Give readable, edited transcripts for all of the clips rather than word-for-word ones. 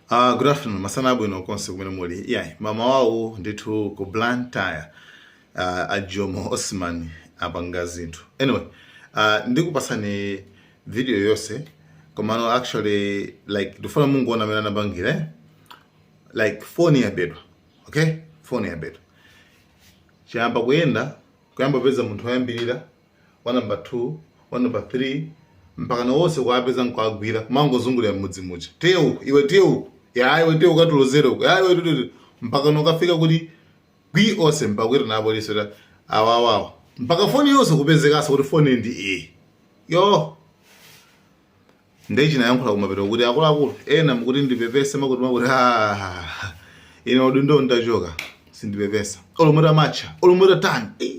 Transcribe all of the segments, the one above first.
Good afternoon, masana abwino konse kumene muli. Iyayi, mamawawu ndithu ku Blantyre, a Jomo Osman apanga zinthu. Anyway, ndikupasani video yonse, komano actually like ndifuna mungoona amene anapangira, eh? Like foni yabedwa, okay? Foni yabedwa. Chiyamba kuyenda, kuyamba peza munthu woyambirira, wa number 2, wa number 3, mpaka na wonse kuwapeza nkuwagwira, kumangozungulira mmudzi muja, tiye uku iwe, tiye uku, ya iwe, tiye ukatulozere uku, ya iwe, tiye, mpaka nokafika kuti gwi onse, mpaka kuita na apolisi kuti awawawa, mpaka foni yonse kupezekanso kuti foni ndi iyi. Yo, ndiye chinayankhula kumapeto kuti akuluakulu ena mukuti ndipepese makuti makuti, ah, ine udindo ndachoka, sindipepesa, olo mutamatcha, olo mutatani. Eh,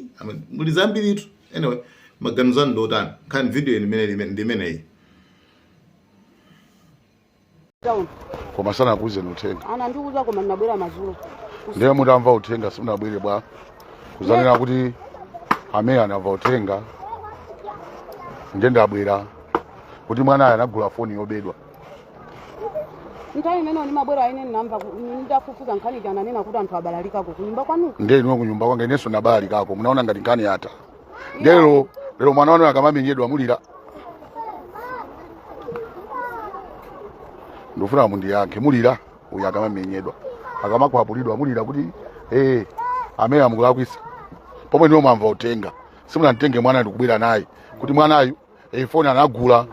muli zambiritu. Anyway, maganizo anu ndiotani? Nkhani video ndi imeneyi. Town. Koma sanakuuzeni uthenga? Anandiuza, koma ndinabwera madzulo. Ndiye mutamva uthenga simunabwere bwa kuzanena kuti ameya anamva uthenga, ndiye ndabwera kuti mwanayo anagula foni yobedwa? Nthawi imene ndimabwera ine ndinamva ndafufuza nkhani ija, ananena kuti anthu abalalikako kunyumba kwanuko. Ndiye inuyo kunyumba kwanga inenso ndabalalikako. Munaona ngati nkhani yatha? Ndiye lero lero mwana wanu akamamenyedwa mulira? Ndikufuna mundiyankhe, mulira uyu akamamenyedwa, akamakwapulidwa, mulira kuti ameya mukulakwisa, pomwe ndiwo mwamva uthenga simunamtenge mwana ndikubwera naye kuti mwanayu foni anagula,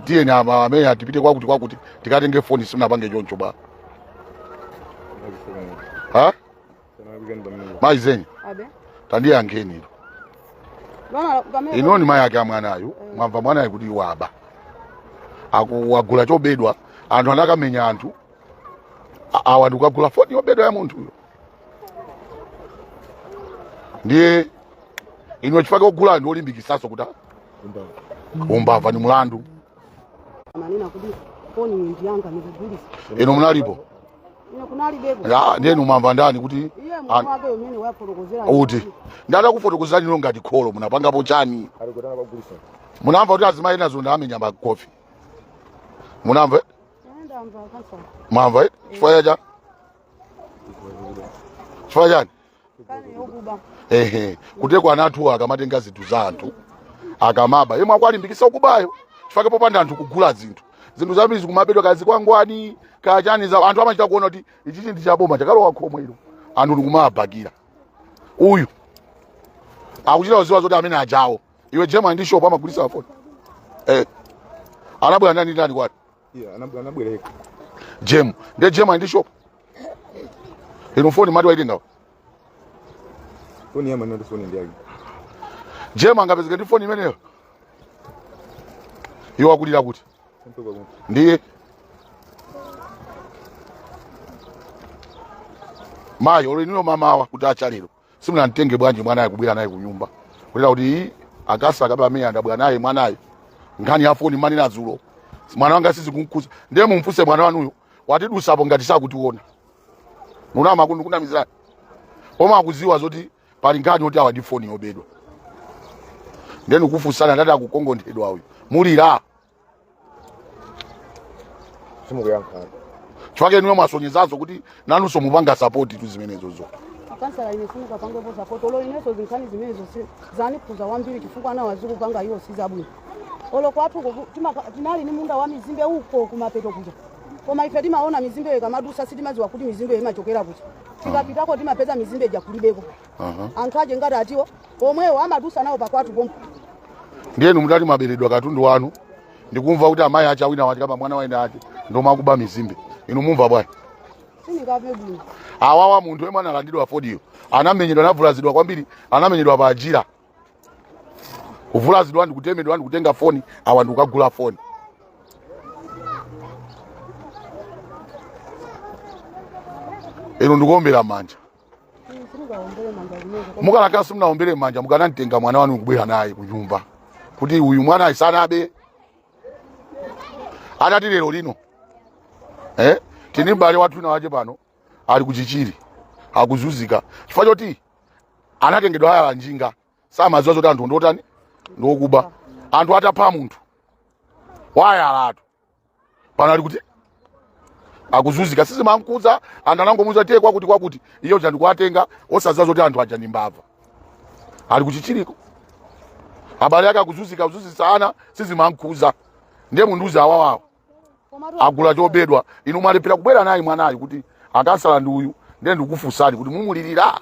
tiyeni ama ameya tipite kwakuti kwakuti tikatenge foni? Simunapange choncho ba ha? Mayi Zeni. Abe. Tandiyankheni ino. Bana pamene Ino ni mayi ake a mwanayu, mwamva mwanayu kuti waba, akuwagula chobedwa, anthu anakamenya anthu awa ndikukagula foni yobedwa ya munthuyo. Ndiye ino chifukwa ogula ndi olimbikisaso kuti umbava ni mulandu. Amanena kuti foni iyi ndi yanga, ndikugulisa. Ino munalipo? Ine kunalibeko. Ya, ndiye inu mwamva ndani kuti Iye mwini wake umene wafotokozera. Uti ndatakufotokozerani ino ngati kholo, munapangapo chani? Munamva kuti azimayi nazo ndamenya makofi, munamva, eh? Ndamva, kansala. Mwamva, eh? Chifukwa cha chifukwa chani? Kani yokuba. Ehe, kuteko ana athu akamatenga zinthu za anthu, akamaba, yemwe akuwalimbikitsa ukubayo, chifukwa popanda anthu kugula zinthu, zinthu zambiri zikumabedwa, kazi kwangwani kachani za anthu amachita kuona kuti ichichi ndi chaboma, chakalowa khomwe ilo, anthu ndikumabakira. Uyu akuchita kuziwa zoti amene ajawo. Iwe Jema, ndi shop amagulisa foni, anabwera ndani ndani kwati? Yeah, anabwereka. Jem, ndiye Jema ndi shop ino, foni mati waitenga? Foni yama ndi foni ndi yake. Jema angapezeke ndi foni imeneyo? Iwo akulira kuti Mtoka kumwe. Ndiye mayi, olo inuyo mamawa kuti acha lero simunamtenge bwanji mwanaye kubwera naye kunyumba kulera kuti "Ii, akasa akaba amene andabwera naye mwanayo, nkhani ya foni manena dzulo mwana wanga sizikumkhuza"? Ndiye mumfunse mwana wanuyo, watidusapo ngati sakutiona, munama kunamizirani, pomwe akuziwa zoti pali nkhani yoti awa ndi foni yobedwa. Ndiye ndikufunsana, ndati akukongonthedwa uyu, mulira? Simukuyankha. Chifukwa inuyo mwasonyezazo kuti nanunso mupanga support tu zimenezo zo. Akansala, ine sindikapangepo support, olo ineso zinkhani zimenezo zanikhuza wambiri, chifukwa ana wazikupanga iwo sizabwino. Olo kwathu uko tinali ni munda wa mizimbe uko kumapeto kuja, koma ife timaona mizimbeyo ikamadusa, sitimaziwa kuti mizimbeyo imachokera kuja. Tikapitako timapeza mizimbe ija kulibeko. Anthu aje ngati atiwo omwewo amadusa nawo pakwathu pompo. Ndiyenu mutati mwaberedwa katundu wanu, ndikumva kuti amayi ache awina wati kama mwana waina ache ndomakuba mizimbe, inu mumva bwanji? Sindingamve bwino. Awawa, munthu yemwe analandidwa foniyo anamenyedwa, anavulazidwa kwambiri, anamenyedwa pa ajira, kuvulazidwa ndikutemedwa ndikutenga foni, awa ndikukagula foni. Inu ndikuombera manja? Sindingaombere manja zimenezo. Mukanakhala simunaombere manja, mukanamtenga mwana wanu kubwera naye kunyumba kuti uyu mwana asanabe atati lero lino, tini m'bale wathu wina wache pano ali kuchichiri akuzunzika chifukwa choti anatengedwa aya njinga, samadziwa zoti anthu ndotani, ndiokuba. Anthu atapha munthu wayalatu pano ali kuti Akuzunzika, sizimamkhudza. Anthu anangomuuza tiye kwakuti kwakuti, iye uja ndikuwatenga osadziwa zoti anthu aja ndi mbava. Ali kuchichiriko, abale ake akuzunzika, kuzunzitsa ana, sizimamkhudza. Ndiye mundiuze, awawawo agula chobedwa, inu mwalephera kubwera naye mwanayu kuti akansala ndi uyu. Ndiye ndikufunsani kuti mumulirira?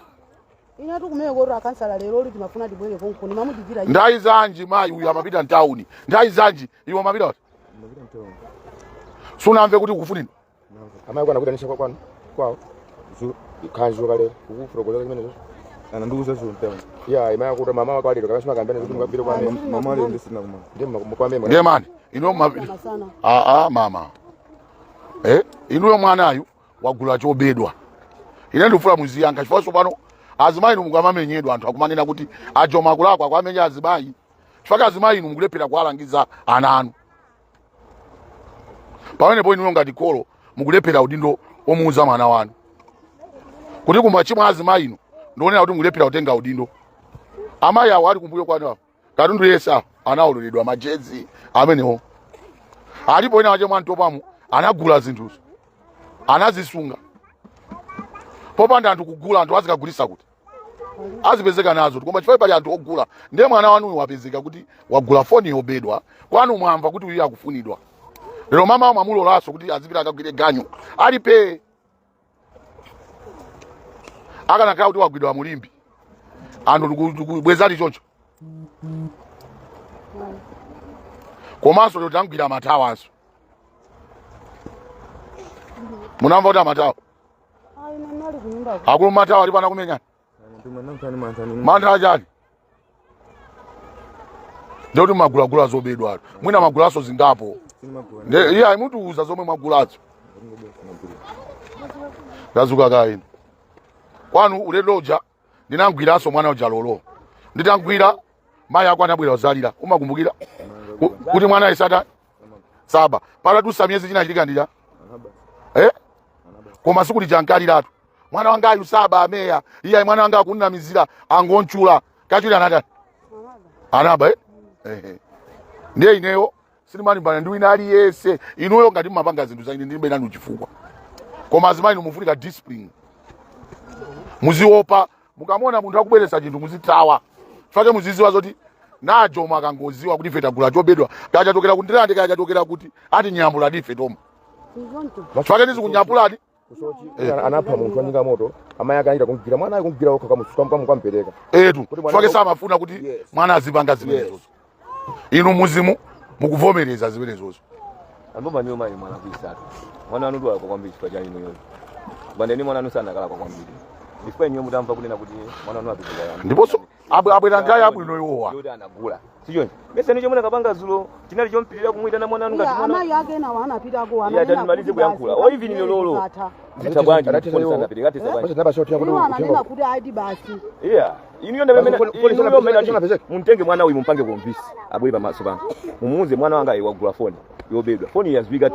Ine tikumene kuti akansala lero li timafuna tibwere konko, nimamudikira. Nthawi zanji mayi uyu amapita mtawuni? Nthawi zanji iwe amapita kuti? Mapita mtauni. Sunamve kuti ukufunidwa? Amayi kwana kuti anisha kwanu kwawo khanzu kale kukufotokozera zimenezo. Anandiuza zulo mtauni. Ya imayi akuti mama wako alero kapena simakambena kuti mukapita kwa amene. Mama alero ndisina kumama. Ndiye mukwambe. Ndiye mani inuyo mapita Masana. Aa, mama, eh, inuyo mwanayu wagula chobedwa. Ine ndikufuna muziyankha, chifukwa tsopano azimayi inu mukamamenyedwa, anthu akumanena kuti aJomo akulakwa akuamenya azimayi, chifukwa azimayi inu mukulephera kuwalangiza ana anu. Pamenepo inuyo ngati kholo mukulephera udindo omuuza mwana wanu kuti kumachimwa. Azimayi inu ndionera kuti mukulephera kutenga udindo. Amayi awo ali kumbuyo kwanu awo, katundu yense awo anaololedwa, majezi amenewo alipo. Ena wache mwantopamo anagula zinthuzo, anazisunga. Popanda anthu kugula, anthu azikagulisa kuti azipezeka nazo? Koma chifukwa pali anthu ogula, ndiye mwana wanuyu wapezeka kuti wagula foni yobedwa. Kwanu mwamva kuti uyu akufunidwa lero, mama mwamulolanso kuti azipita akagwire ganyu alipe. Akanakhala kuti wagwidwa mulimbi, anthu tikubwezali choncho. Komanso lero tangwira amathawanso. Munamva kuti amathawa? Ayi, nali kunyumba. Akulu, mathawa ali pana kumenyana. Mantha achani? Ndikuti magulagula zobedwa, mwina magulaso zingapo. Iye aimutiuza zomwe mwagulazo. Ndazuka kaini kwanu ulendo uja ndinangwiranso mwana uja lolo. Nditangwira, mayi ako anabwera uzalira. Umakumbukira kuti mwana isata saba patatusa miyezi chinachitika ndija, eh? Koma sikuti chankaliratu mwana wanga ayu saba ameya. Iye mwana wanga akunamizira, angonchula kachuli anatani, anaba, eh? Ehe. Ndiye ineyo sindimalimbana ndi wina aliyense. Inuyo ngati mumapanga zinthu za ine, ndilibe nanu chifukwa. Koma azimayi inu mufunika discipline, muziopa. Mukamona munthu akubweretsa chinthu, muzithawa. Fake muziziwa zoti naJomo akangoziwa kuti ife tagula chobedwa, kachachokera ku Ndirande, kachachokera kuti, ati nyambula dife toma. Fake ndizikunyambulani. Kusochi anapha munthu wanyika moto, amayi ake anachita kumgwira mwana ayi, kumgwira okha, kamupeleka. Etu. Kuti mwana fake samafuna kuti mwana azipanga zimenezozo. Inu muzimu mukuvomereza zimenezozo. Amboma niyo mayi mwana kuisatu. Mwana wanu ndiwalakwa kwambiri chifukwa cha inuyo. Bandeni mwana wanu sanakalakwa kwambiri. Chifukwa inuyo mutamva kunena kuti mwana wanu apezeka yani. Ndiponso abwera nthawi yabwino iwowa. Yoti anagula. Sichoncho. Mese nicho mwana kapanga zulo chinali chompirira kumwitana mwana wanu ngati Iya, mwana. amayi ake nawo anapitako. Iya, Ananena tandimalize kuti kuyankhula. basi, Oh, even lolo. zatha. Zitha bwanji Adateza mfoni iwo. sana pereka tesa bwanji. Basi ndabasa kuti Iwo ananena kuti aidi basi. Iya. Inuyo ndamene Basi foni inuyo sana mene sana. Muntenge mwana uyu, mumpange convince abwere pamaso pano. Mumuuze mwana wanga ayi wagula foni yobedwa. Foni yazwika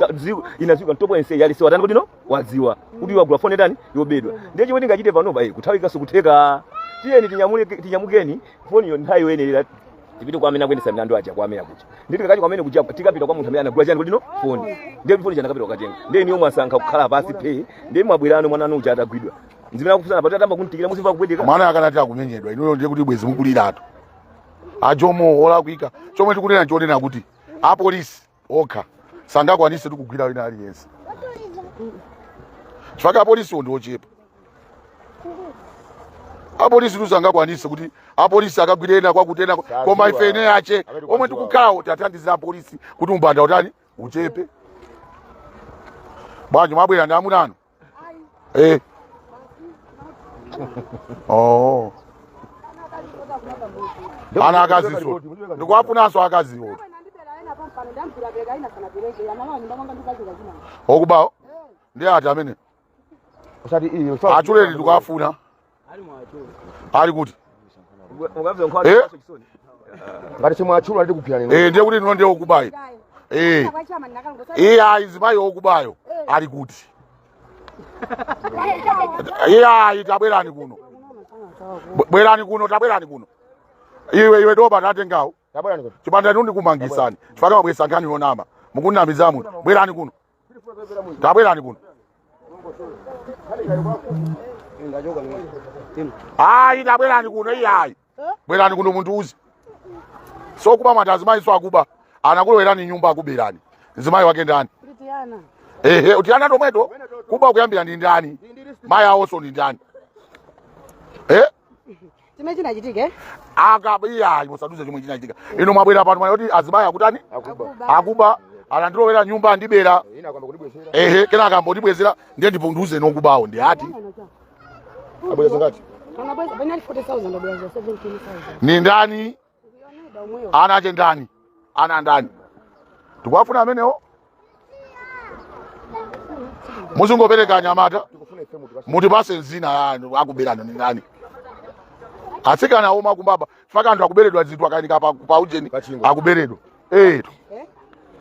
inazwika mtopo yense yali siwa tani kuti no wadziwa kuti wagula foni tani yobedwa. Ndiye chomwe tingachite panopa, kuthawika kutheka. Tiyeni tinyamule, tinyamukeni foni yo nthawi yoyenera, tipite kwa amene akuyendesa milandu aja, kwa amene akuja. Ndiye tikakachi kwa amene kuja, tikapita kwa munthu amene anagula chani kuti no foni. Ndiye foni chanakapita kukatenga. Ndiye inuyo mwasankha kukhala pasi phe. Ndiye mwabwerano mwana wanu uja atagwidwa. Nzimene akufusana pati atamba kuntikira musimva kupweteka. Mwana akanati akumenyedwa, inuyo ndiye kuti bwezi mukuliratu. AJomo olakwika, chomwe tikunena chonena kuti apolisi okha sangakwanise tikugwira wina aliyense, chifukwa apolisiwo ndi ochepa. Apolisi tusangakwanise kuti apolisi akagwire ena kwakuti ena, koma ife ene ache omwe tikukhalawo tathandiza apolisi kuti umbanda utani uchepe. Bwanji mwabwera ndi amuna anu? Eh. Oh. Ana akaziso ndikuwafunanso akaziwo okubawo ndi ati amene Usati iyo. Achuleni, ndikuwafuna. Ali kuti? Mukamve nkhwani Eh? chisoni. Ngati simwachula ndi kugwira nino. Eh, ndiye kuti ino ndiye okubayo. Eh, iye ayi, zimayi okubayo ali kuti? Iye ayi, tabwerani kuno. Bwerani kuno, tabwerani kuno. Iwe, iwe doba, tatengawo. Tabwerani kuno. Chipanda inu ndikumangisani, chifukwa mabwesa nkhani yonama, mukunamiza munthu. Bwerani kuno, tabwerani kuno. Ayi, tabwerani kuno. Iyayi, bwerani kuno mundiuze. Sokuba mwati azimayi so akuba, anakulowerani nyumba, akuberani, mzimayi wake ndani? Litiana. Ehe, utiana tomweto. Kuba kuyambira ndi ndani? Mayi awonso ndi ndani? Eh? Chimene chinachitika, eh? Aka iyayi, musaduze chomwe chinachitika. Ino mwabwera pano mwati azimayi akutani? Akuba. Akuba, anandilowera nyumba, andibera. Ina kwamba kundibwezera. Ehe, kenaka ambondibwezera. Ndiye ndipunduze nokubawo ndi ati? Abweza ngati? Anabweza penali 40,000, abweza 17,000. Ni ndani? Yoneda omweyo. Ana ache ndani? Ana ndani tikuwafuna amenewo? Muzingopereka anyamata. Tikufuna ife mutu basi. Mutipase zina yanu, akuberano ni ndani? Atsikana omwe akumbaba faka anthu akuberedwa zinthu akanika pa ujeni. Kachingo. Akuberedwa eh. Eh?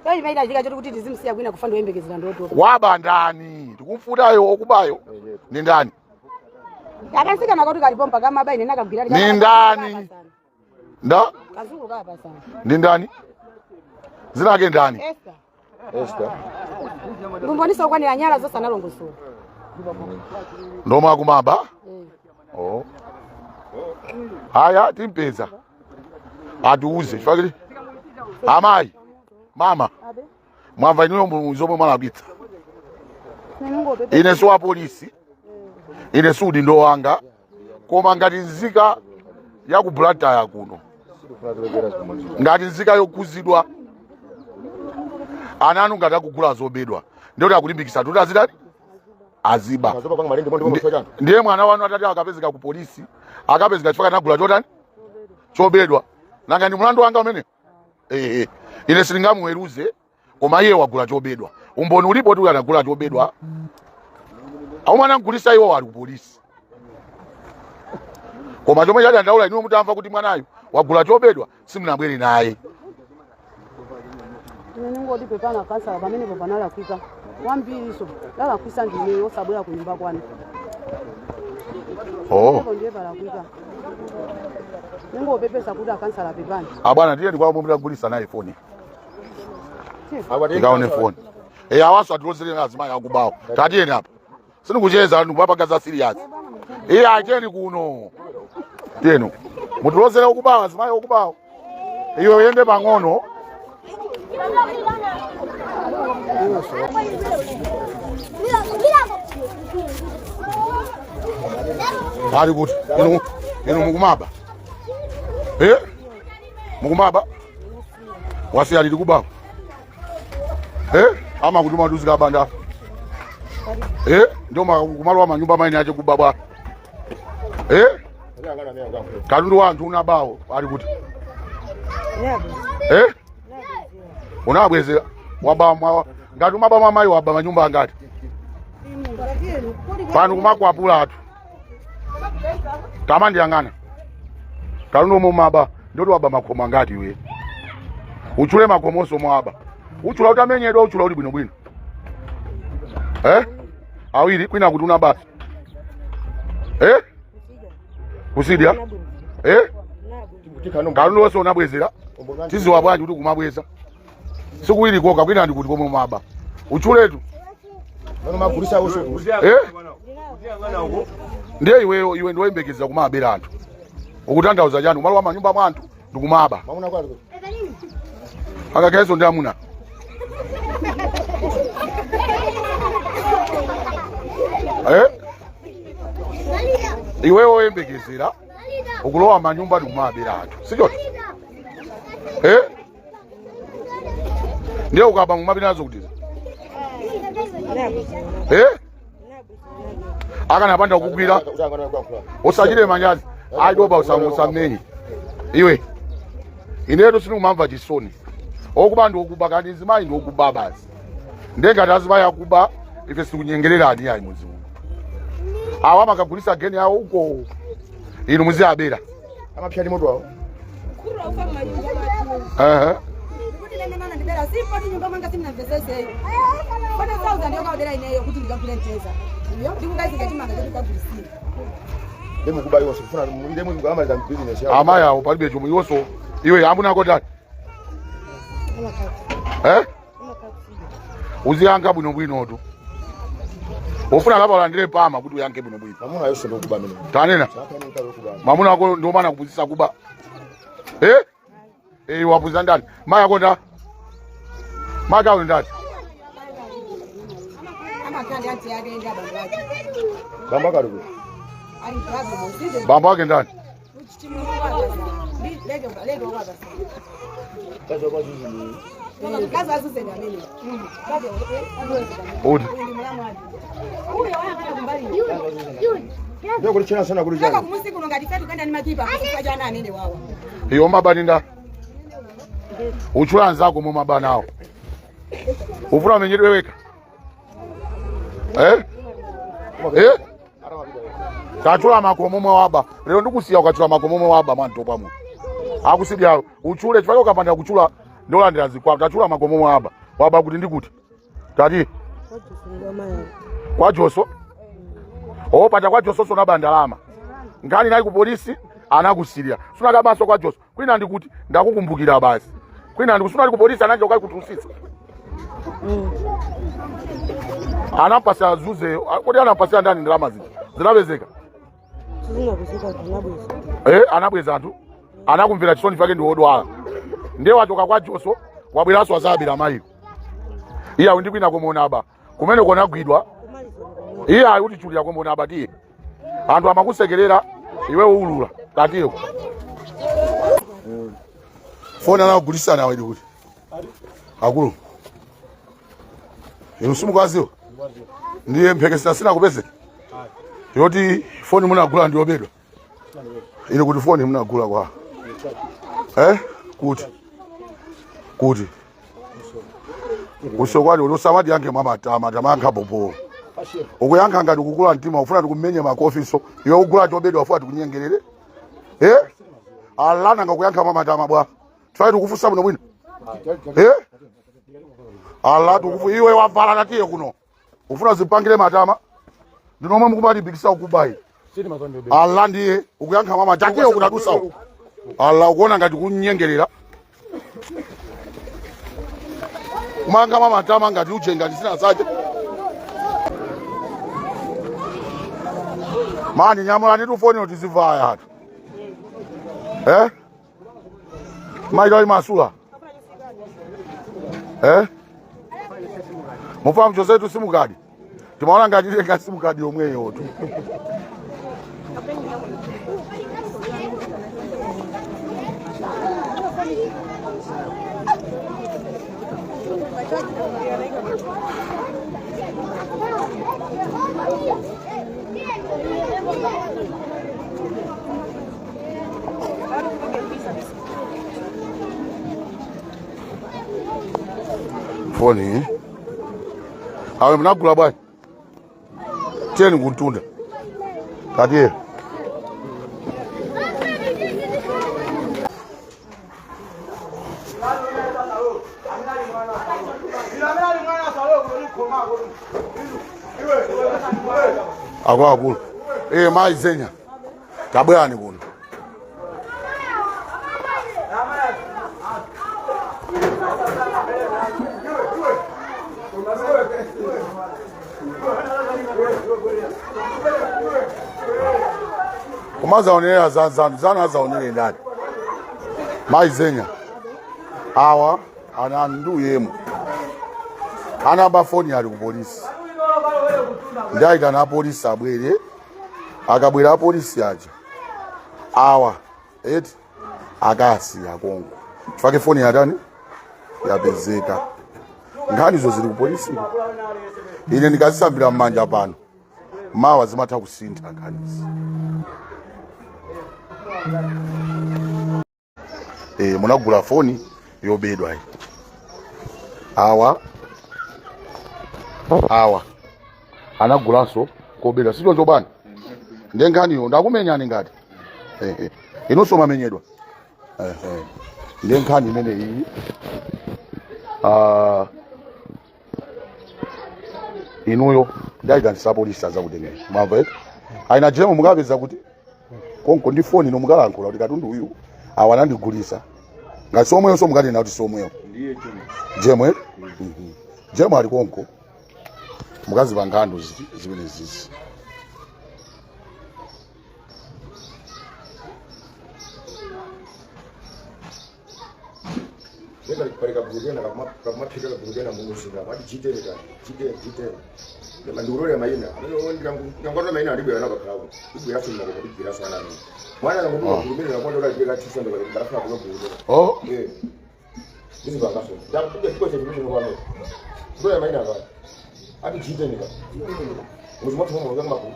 Chai chimene chinachitika choti kuti tizimsiya kwina kufa ndioyembekezera ndotopa. Waba ndani? Tikumfutayo okubayo ni ndani? Akasikana kuti kalipompa kamaba ine nakagwira. Ni ndani? Nda? Kazungu kapasana. Ndi ndani? Zina ake ndani? Esther. Esther. Ngumboniso okwanira nyala zonse analongosola. Ndomwe akumaba. Eh. Oh. Haya, timpeza atiuze chifukwa amayi mama. Abe. Mwamva inuyo zomwe mwalakwitsa? Ningopepe. Ine si wa polisi, ine si udindo wanga, koma ngati nzika ya ku Blantyre kuno, Sikufuna zolekera zikumaliza. ngati nzika yokhuzidwa, ana anu ngati akugula zobedwa, ndiyoti akulimbikisa kuti azidani? Aziba. Mazoba panga malindi mondo mondo chani. Ndiye mwana wanu atati akapezeka ku polisi, akapezeka chifukwa anagula chotani? Chobedwa. Nanga ndi mlandu wanga umene? Eh, ine sindingamuweruze, koma iye wagula chobedwa, umboni ulipo kuti uyu anagula chobedwa. Aumwe anamgulisa iwo ali ku polisi. Koma chomwe chadandaula, inuyo mutamva kuti mwanayu wagula chobedwa, simunabwere naye. Ine ningoti pepana kansala, pamenepo panalakwika kwambiriso, lalakwisa ndineyo osabwera ku nyumba kwanu. Oh. Pamenepo ndiye palakwika, ningopepesa kuti akansala pepani. Abwana, ndiye ndikwaomwe mutagulisa naye foni. Akwati. Tikaone foni. Eh, awaso atilozere azimayi akubawo. Tatiyeni apa, sindikucheza, ndikupapanga za serious. Iye acheni kuno, tiyeni mutilozere okubawo, azimayi okubawo. Iwe uyende pang'ono. Ali kuti inu? Inu mukumaba, eh? Mukumaba, wasiya lili kubawo, eh? Ama kuti maduzika banda, eh? Ndio kumalowa manyumba maini ache kuba bwa, eh? Katundu wa anthu unabawo ali kuti, eh? Unabwezera waba mwa ngati umaba mwa mayi, waba manyumba angati pano? Kumakwapula athu tamandiyang'ana. Katundu omwe umaba, ndoti waba makhomo angati? Iwe uchule makhomonso omwe waba. Uchula kuti amenyedwa, uchula uli bwinobwino, eh? Awiri. Kwina kuti unabasa, eh? Kusidya, eh? Katundu wonse unabwezera, tiziwa bwanji kuti kumabweza sikuwiri koka? Kwina ndi kuti komwe umaba? Uchuletu. Mano magulisa uso. Eh? Ndiye iweyo, iwe ndiwoyembekeza kumabera anthu, ukutanthauza chani? Umalowa manyumba mwa anthu ndikumaba. Mamuna kwali. Akakhalenso ndi amuna, eh? Iweyo woyembekezera ukulowa manyumba ndikumabera anthu, sichoncho, eh? Ndiye ukaba mumapita nazo kuti, eh? Akanapanda kukugwira, usachite manyazi. Ayidoba, usammenye iwe. Inetu sinikumamva chisoni. Okuba ndi okuba, kandi nzimayi ndi okuba basi. Ndiye ngati azimayi akuba, ife sikunyengererani ayi. Mudzi muno awa amakagulisa geni awo uko, inu muziyabera. Amapya ndi moto awo. Ehe. Kuti nene mana ndibera sipoti nyumba mwanga simunamveseseyo 40,000 yokaodera ineyo kuti ndikagule mteza iyo ndikukaizinga chimanga chotikagulisira. Ndemu kuba yonse kufuna ndemu kuamaliza business yawo. Amayi awo palibe chomwe iwonso. Iwe, amuna kotani, eh? Uziyankha bwinobwinotu. Ufuna lapa ulandire pama kuti uyankhe bwino bwino. Mamuna yonse ndokuba amene. Tanena. Mamuna wako ndio maana kupuzisa kuba. Eh? Eh, wapuza ndani? Maya konda. Maya kawe ndani? Bamba karibu. Bambo wake ndani? Udi. Ndio kulichana sana kulichana. Iyo mabani nda. Uchula anzako mu mabana awo. Ufuna menyedwe weka. Eh? Eh? Tachula makomo momwe waba. Lero ndikusiya ukachula makomo momwe waba mwantopa muno. Akusidya uchule chifukwa ukapanda kuchula ndolandira zikwapa. Tachula makomo momwe waba. Waba kuti ndikuti. Tati kwa Joso. Oh, paja kwa Joso sonaba ndalama. Nkhani nayi ku polisi anakusilira. Sunakabanso kwa Joso. Kwina ndikuti ndakukumbukira basi. Kwina ndikusuna ku polisi anaja ukakutusisa. Anapasa zuze, kodi anapasa ndani ndalama zija. Zinapezeka. Eh, anabweza anthu. Anakumvera chisoni chake ndi wodwala. Ndiye wachoka kwa Joso, wabweranso azabira maiko. Iye ayi ndi kwina komwe unaba. Kumene konagwidwa. Iye ayi kuti chulira komwe unaba tiye. Anthu amakusekerera iwe uulula. Tatiyo. Foni anagulisa nawe ndi kuti. Akulu. Inu simukaziwa? Ndiye mphekesera sina kupezeka. Yoti foni munagula ndi yobedwa. Ili kuti foni munagula kwa. Eh? Kuti. Kuti. Usokwani usamati yankhe mwamatama tamayankha popo. Ukuyankha ngati kukula mtima ufuna tikumenye makofiso. Iwe ugula chobedwa ufuna tikunyengerere. Eh? Alana ngakuyankha mwamatama bwa. Try tikufunsa bwino bwino. Eh? Ala tukufu iwe wavala natiye kuno. Ufuna zipangire matama. Ndinomwe mukumalimbikisa ukubayi. Ala ndiye ukuyankha mama takiye kunadusa uko. Ala ukuona ngati kunyengerera. Kumanga mama tama ngati uje ngati sina saje. Mani nyamulani tu foni tizivaya hatu. Eh? Mayi masula. Eh? Mufahamu chose tu simu kadi. Timaona ngati ile ngati simu kadi yomweyo tu. Foni. Awe mnagula bwanji. Tiyeni kuntunda. Tatiye. Akuluakulu. Eh, mayi zenya. Tabwerani kuno. Kumazaonera zanzanu zanu azaonere ndani mayi zenya awa ana nduyemo anaba foni ali ku polisi ndayitana apolisi abwere akabwera apolisi aja awa eti akasiya konko chifukwa foni yatani yapezeka nkhanizo zili ku polisi ine ndikazisambira m'manja pano mawa zimatha kusintha nkhanizi e, munagula foni yobedwa iyi awa awa anagulanso kobedwa sichoncho bwana ndiye nkhaniyo ndakumenyani ngati ehe inunso mamenyedwa ehe ndiye nkhani imene iyi ah, inuyo ndayitanisa apolisi azakutengeni mwamva eti aina jemo mukapeza kuti konko ndi foni ino mukalankhula kuti katundu uyu awa anandigulisa ngati somweyo so mukanena kuti somweyo jemo eh? Mhm. Jemo ali konko. Mukazipanga handle zimene zizi. Pali kagulu kena kakumaphika, kagulu kena mumuzinda mati jitene ka jitene jitene ndikulolera mayina ndikangatola mayina andibwera nawo kakhalako ibweraso mmakoma ibweraso ana amene mwana akangotuluka gulu limene lakwatola ibwera thisa ndakafuna kuka gulu limene. Oh. Eh. Ndizipanga so ndakuja chiko cha chimene kwano kulolera mayina akaya ati jitene ka muzi mwathu momwe kanga magulu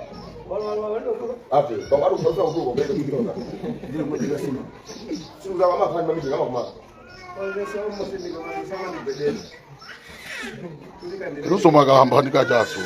ati bangati kufuna kutuluka kubwera kutoka sikuza kama mamitingi kama Inunso mwakahamba ndi kachasu.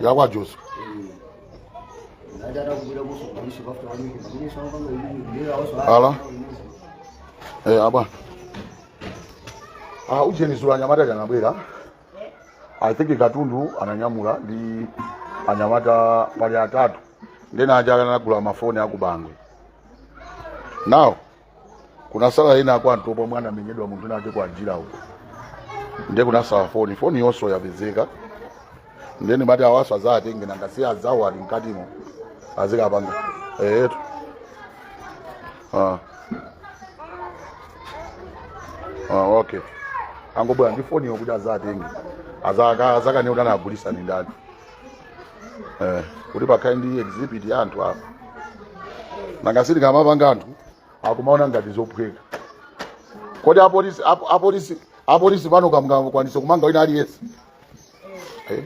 Yakwa Jose. Ala. Eh, abwana. Ah, ujeni dzulo anyamata anabwera. I think katundu ananyamula ndi anyamata pali atatu. Ndena aja anagula mafoni akubangwe. Now kunasala ina kwa Ntopwa mwana amenyedwa munthu nake kwa njira uko. Ndiye kunasala foni, foni yonso yapezeka. Ndiye ndimati awaso azatenge nanga si azawo ali mkatimo. Azikapanga. Eh. Ah. Ah, okay. Angobwera ndi foni yokuti azatenge. Azaka azaka ne kuti anagulisa ni ndani. Eh, kuti pakhale ndi exhibit ya anthu apa. Nanga sili kamapanga anthu akumaona ngati zophweka. Kodi apolisi apolisi apolisi pano kamukwanisa kumanga wina aliyense? Eh?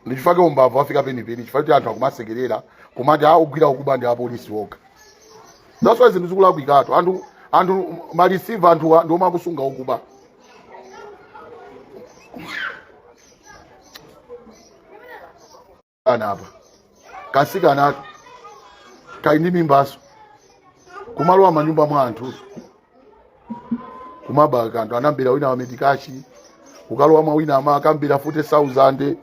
Ndichifake umbava wafika penipeni chifukwa kuti anthu akumasekerera kumati a ogwira okuba ndi apolisi okha. That's why zinthu zikulakwikatu. Anthu anthu mareceiver anthu ndi omwe akusunga okuba. Ana apa kasikana kali ndi mimbaso kumalowa manyumba mwa anthu kumaba kanthu anambira wina wamedikashi kukalowa mwa wina ama akambira 40,000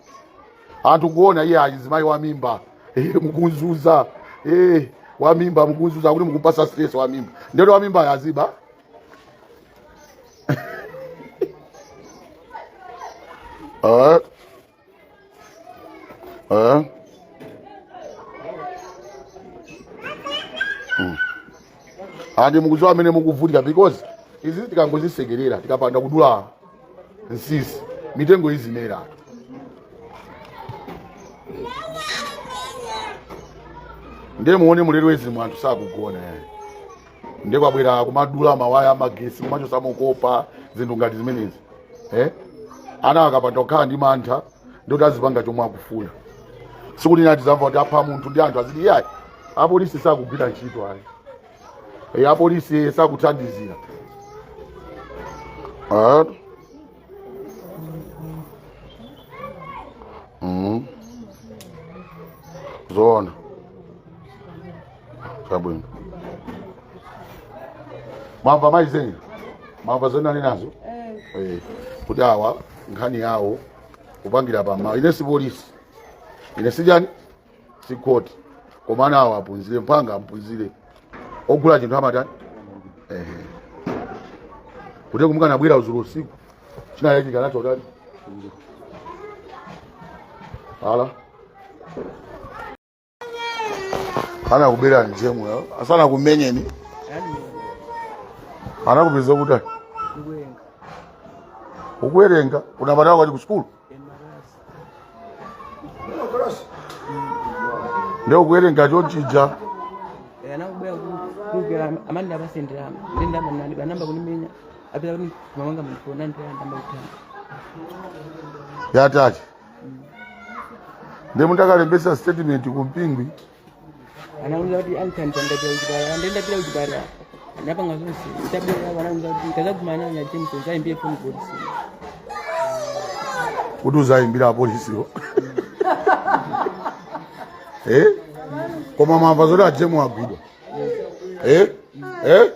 anthu kuona iye azimayi wa mimba eh, mukunzuza eh, wa mimba mukunzuza kuti mukupasa stress wa mimba ndero wa mimba yaziba. Ah. Eh? Andi mukudziwa amene mukuvutika because izi tikangozisekerera tikapanda kudula nsisi mitengo izimera. Ndiye muone mulero wezi anthu sakugona eh. Ndiye kwabwera kumadula mawaya amagesi kumachosa mokopa zinthu ngati zimenezi eh? Ana akapanda kukhala ndi mantha ndikuti azipanga chomwe akufuna. Tsiku lina tizamva kuti apha munthu ndi anthu aziti iyayi apolisi sakugwira ntchito ayi. Eh, apolisi sakuthandizira. Ah. Zoona. Chabwino. Mwamva mayi zeni? Mwamva zeni ali nazo? Eh. Kuti awa nkhani yawo kupangira pama. Ine si polisi. Ine si chani? Si court. Koma ana awa aphunzire mpanga amphunzire. Ogula chinthu amatani? Eh. Kuti kumukanabwera dzulo usiku. China chikanacho tani? Ala. Anakubera njemu yo. Asana kumenyeni. Anakupeza kuti ukuwerenga unapata kwati ku school. Ndio ukuwerenga chonchija. Anakubwera kugera amani abasendera ndenda manani banamba kunimenya apita kuti mamanga mfona ndiyamba kutamba. Yatati. Ndiye mutakalembesa statement kumpingwi. Anauza kuti anthandiza ndapita kuchipatala ndendapita kuchipatala ndapanga zonse ndabwera anauza kuti ndikazagumana na James uzayimbire foni polisi. Kuti uzayimbira apolisiwo. Eh? Koma mwamva zoti ajemu agwidwa. Eh? Eh?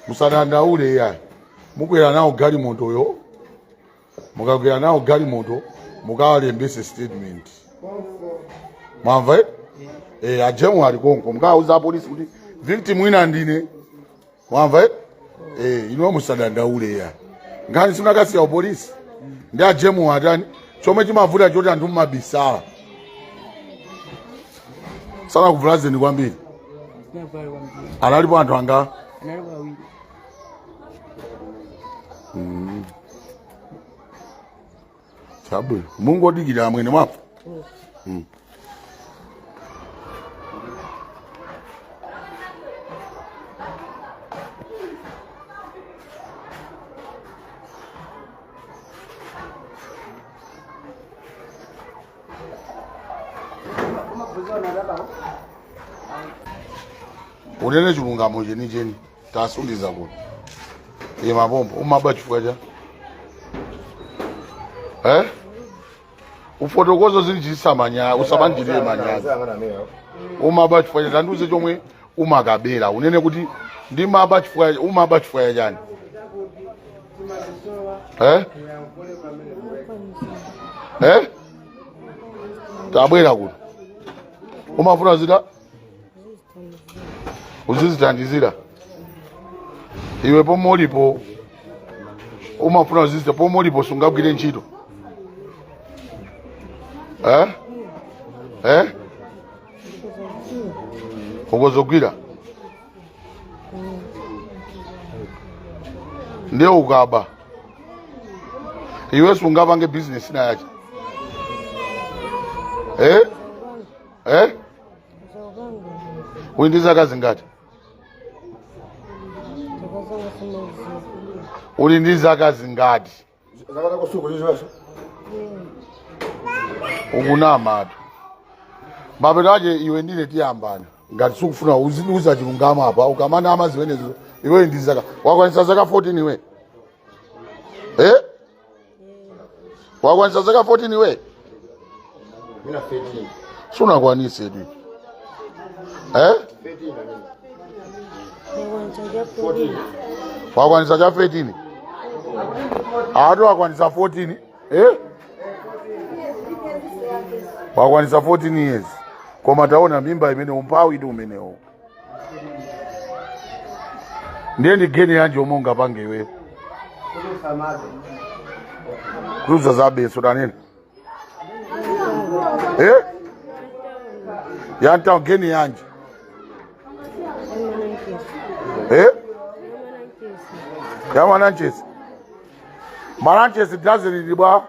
Musadandaule yayi. Mukwera nawo galimotoyo. Mukakwera nawo galimoto mukawalembese statement. Mwamva eh? Eh, ajemu ali konko. Mukawauza apolisi kuti victim wina ndine. Mwamva eh? Eh, inuyo musadandaule ya. Nkhani simunakasiya kupolisi. Ndi ajemu atani? Chomwe chimavuta choti anthu mumabisala. Sanakuvulazeni kwambiri. Sinavulale kwambiri. Analipo anthu anga. Analipo awiri. Chabwino. Mungodikira amwene mwamva. Unene chilungamo chenicheni tasundiza kuno iye mapompo umaba chifukwa cha eh ufotokozo zilichitisa manyazi usamanjirire manyazi umaba chifukwa cha tandiuze chomwe umakabera unene kuti ndimaba chifukwa umaba chifukwa chani eh eh tabwera kuno umafuna zita uzizithandizira iwe pomwe ulipo umafuna uzizita pomwe ulipo sungagwire ntchito eh? Eh? Ukozogwira ndiye ukaba iwe sungapange bizinesi ina yache eh? Eh? Uli ndi zaka zingati? Uli ndi zaka zingati? Ukunamatu. Mapeto ache iwe ndine tiyambana. Ngati sukufuna uzindiuza chilungamo apa ukamanama zimenezo iwe ndi zaka wakwanisa zaka 14 iwe. Eh? Wakwanisa zaka 14 iwe? Mina 13. Sunakwanise tu. Eh? 13 amene. Wakwanisa cha 13. Atu wakwanisa 14. Eh? Wakwanisa 14 years. Koma taona mimba imene umphawi ndi umenewo. Ndiye ndi geni yanji omwe ungapange iweyo. Kuuza zabeso tanena. Eh? Yanta geni yanji. Eh? Ya mananchesi. Mananchesi dozen ili bwa.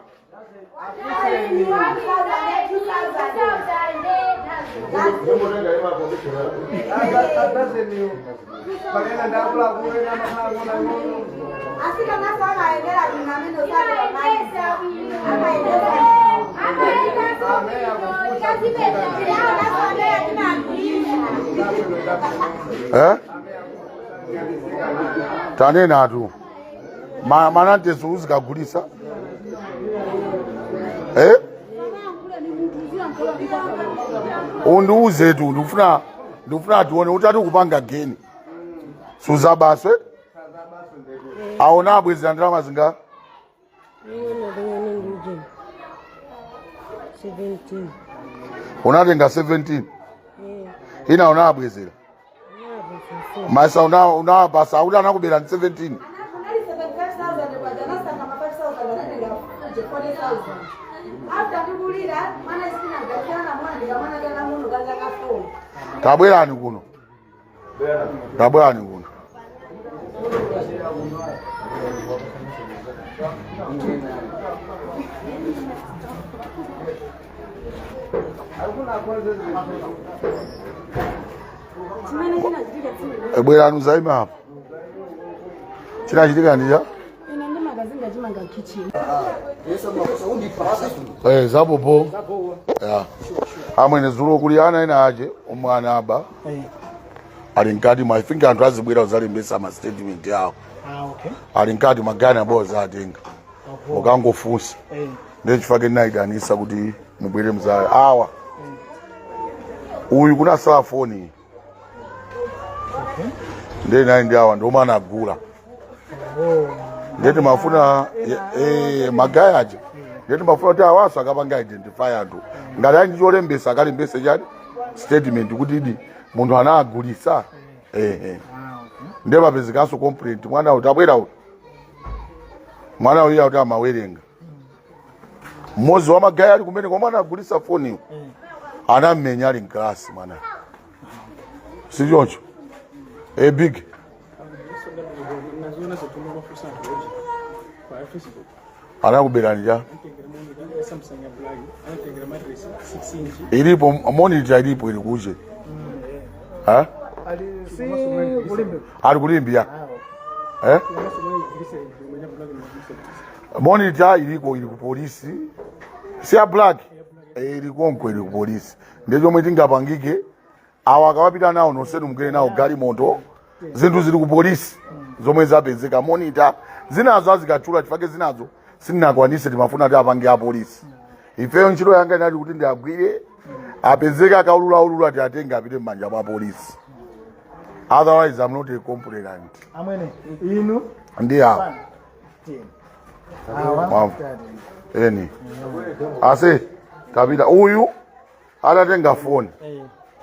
Eh? Tanena tu. Mananchesi uzikagulisa. Eh? Undiuze tu ndikufuna tione utati kupanga geni. Suzabaswe? Aona abwezera ndalama zinga? Unatenga 17. Ina unabwezera. Maisa unawapasa auti anakubera ndi 17. Tabwerani kuno. Tabwerani kuno. Bwerani uzaime apo. Chinachitika ndi cha? Ine ndimakazinga chimanga kitchen. Eh, zapopo. Yeah. Amwene dzulo kuli ana ena ache omwe anaba. Ali mkati mwa I think anthu azibwera kuzalembetsa ma statement yawo. Ah, okay. Ali mkati magani abo zatenga. Ukangofunsa. Eh. Ndiye chifukwa ndinayitanisa kuti Mubwere mzayo awa. Uyu kunasala foni. Ndiye nayi ndi awa ndiomwe anagula. Ndiye timafuna magayi aja. Ndiye timafuna kuti awaso akapanga identify anthu. Ngati ali ndi cholembesa akalembese chani statement kuti idi munthu anagulisa. Eh. Ndiye papezekanso complaint mwana uyu tabwera uyu. Mwana uyu akuti amawerenga. Mmodzi wa magayi ali kumene komwe anagulisa foniyo. Anammenya ali mkalasi mwana. Si choncho? Eh big. Naziona zotuma mafusa anthu oji pa Facebook. Anakuberani cha? Anatengera monitor ya Samsung ya black, anatengera mattress 6 inch. Ilipo monitor ilipo ili kuje. Ha? Ali si kulimbe. Ali kulimbia. Eh? Monitor iliko ili ku polisi. Si ya black. Eh, ili konko ili ku polisi. Ndiye chomwe tingapangike awa akawapita nawo nonsenu mugere nawo galimoto zinthu zili ku polisi zomwe zapezeka monitor zinazo azikachula chifake zinazo sindinakwanise timafuna kuti apange apolisi ifeyo ntchito yanga inali kuti ndiagwire apezeke akaululaulula tiatenge apite m'manja mwa polisi otherwise I'm not a complainant Amwene inu ndi awa awa Mwamvu. eni ase tapita uyu atatenga foni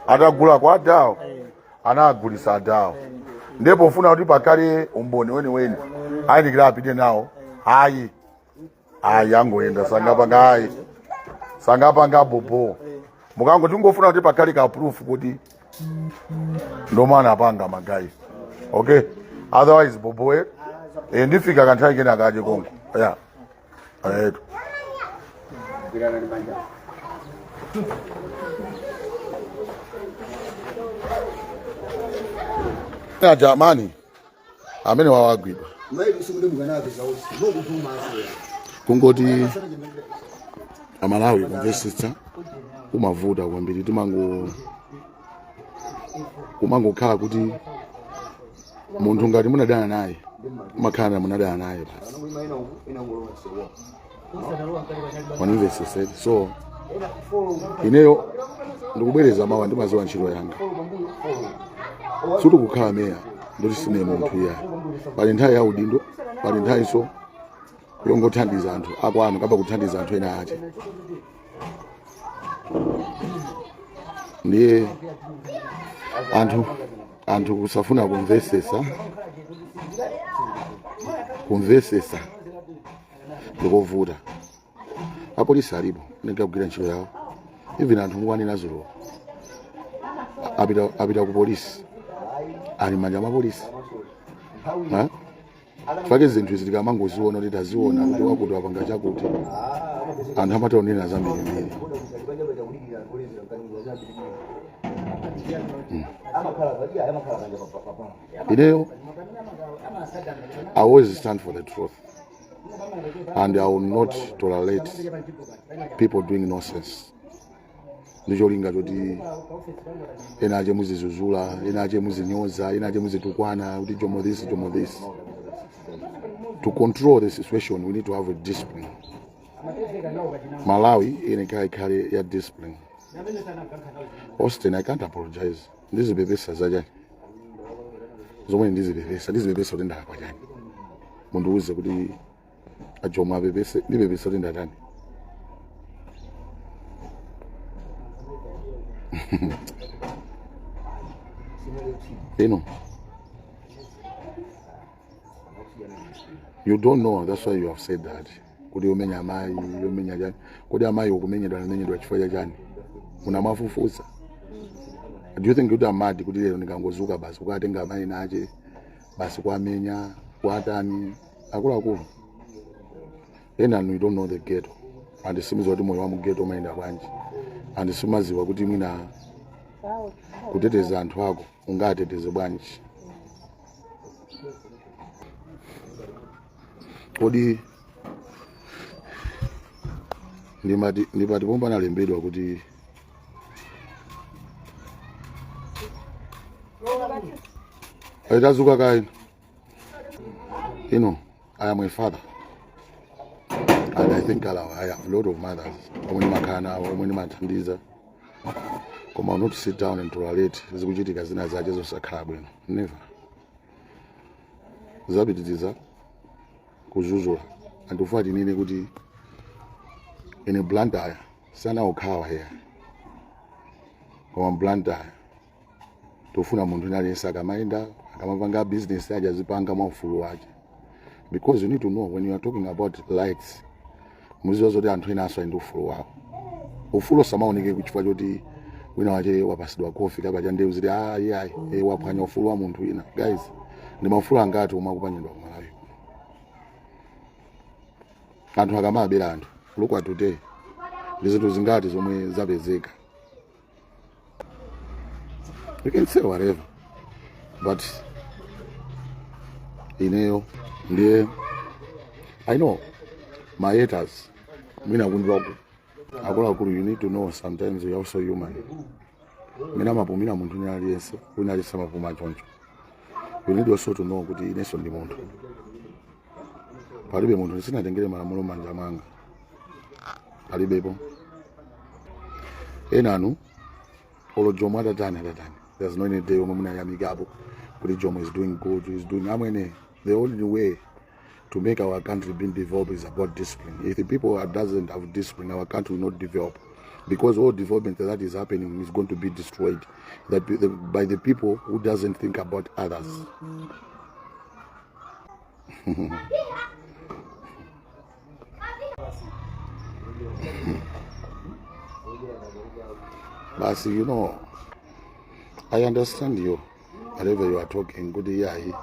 atagula kwa adawo anagulisa adawo ndipo pofuna kuti pakhale umboni weniweni ayindikira apite nawo ayi ayi angoyenda sangapanga ayi sangapanga bobo mukango tingofuna kuti pakhale ka proof kuti ndomwe anapanga magayi okay otherwise bobo eh ndifika kanthawi kena kache konko yeah Etu. Na jamani amene wawagwidwa kungoti amalawi kumvetsetsa kumavuta kwambiri timango kumangokhala kuti munthu ngati munadana naye umakhala munadana naye basi wanimveseseti so ineyo ndikubwereza mawa ndimaziwa ntchito yanga suti kukhala meya ndoti sine munthu iyayi pali nthawi ya udindo pali nthawinso yongothandiza anthu akwanu kaba kuthandiza anthu ena ache ndiye anthu kusafuna kumvesesa kumvesesa ndikovuta apolisi alipo nega kugwira ntchito yawo even anthu mukwanena zulo apita ku polisi ali manja mwa polisi Ha? fake zinthu izi tikamangoziona kuti taziona kuti wakuti wapanga chakuti anthu amataonera zambirimbiri ineyo I always stand for the truth and I will not tolerate people doing nonsense ndi cholinga choti ena ache muzizuzula ena ache muzinyoza ena ache muzitukwana kuti jomo this jomo this to control the situation we need to have a discipline malawi ine ikhale ya discipline austin i can't apologize ndizipepesa zachani zomwe ndizipepesa ndizipepesa kuti ndalakwa chani mundiuze kuti ajomo apepese ndipepesa kuti ndatani you know you don't know that's why you have said that kuti umenya amayi umenya chani kuti amayi ukumenyedwa anamenyedwa chifukwa cha chani munamafufuza do you think kuti amadi kuti lero ndingangozuka basi kukatenga amayi nache basi kwamenya kwatani akuluakulu ena you don't know the ghetto and simuziwa kuti moyo wa mu ghetto umayenda bwanji and simumaziwa kuti mwina kuteteza anthu ako ungateteze bwanji kodi ndimati ndipati pomwe panalembedwa kuti tazuka kaino ino I am a father. And I think alawa, I have a lot of mothers omwe ndimakhala nawo, omwe ndimathandiza, koma not sit down and tolerate zikuchitika zina zache zosakhala bwino. Never. Zapitiriza kuzuzula anthu tinene kuti ine Blantyre sana okhawa here, koma Blantyre tofuna munthu wina aliyense akamayenda, akamapanga business aja, azipanga mwa ufulu wake, because you need to know when you are talking about rights, muziwa zoti anthu ena aso ali ndi ufulu wawo. Ufulu samaoneke chifukwa choti wina wache wapasidwa kofi kapacha ndewu ziti, ah, iyayi, eh, waphwanya ufulu wa munthu wina. Guys, ndi maufulu angati omwe akuphwanyidwa ku Malawi? Anthu akamabera anthu, look at today, ndi zinthu zingati zomwe zapezeka? You can say whatever, but ineyo ndiye I know my haters mwina kunjwaku. Akuluakulu, you need to know sometimes you're also human. Mina mapumira munthu wina aliyense, wina aliyense amapuma choncho. You need also to know kuti inenso ndi munthu. Palibe munthu, ndisinatengere malamulo manja mwanga, palibepo. Enanu olo Jomo atatani atatani, there's no any day omwe munayamikapo kuti Jomo is doing good, is doing. Amwene, the only way to make our country being developed is about discipline. If the people are doesn't have discipline, our country will not develop, because all development that is happening is going to be destroyed by the people who doesn't think about others. Basi, I understand you, whatever you are talking. Good, yeah, you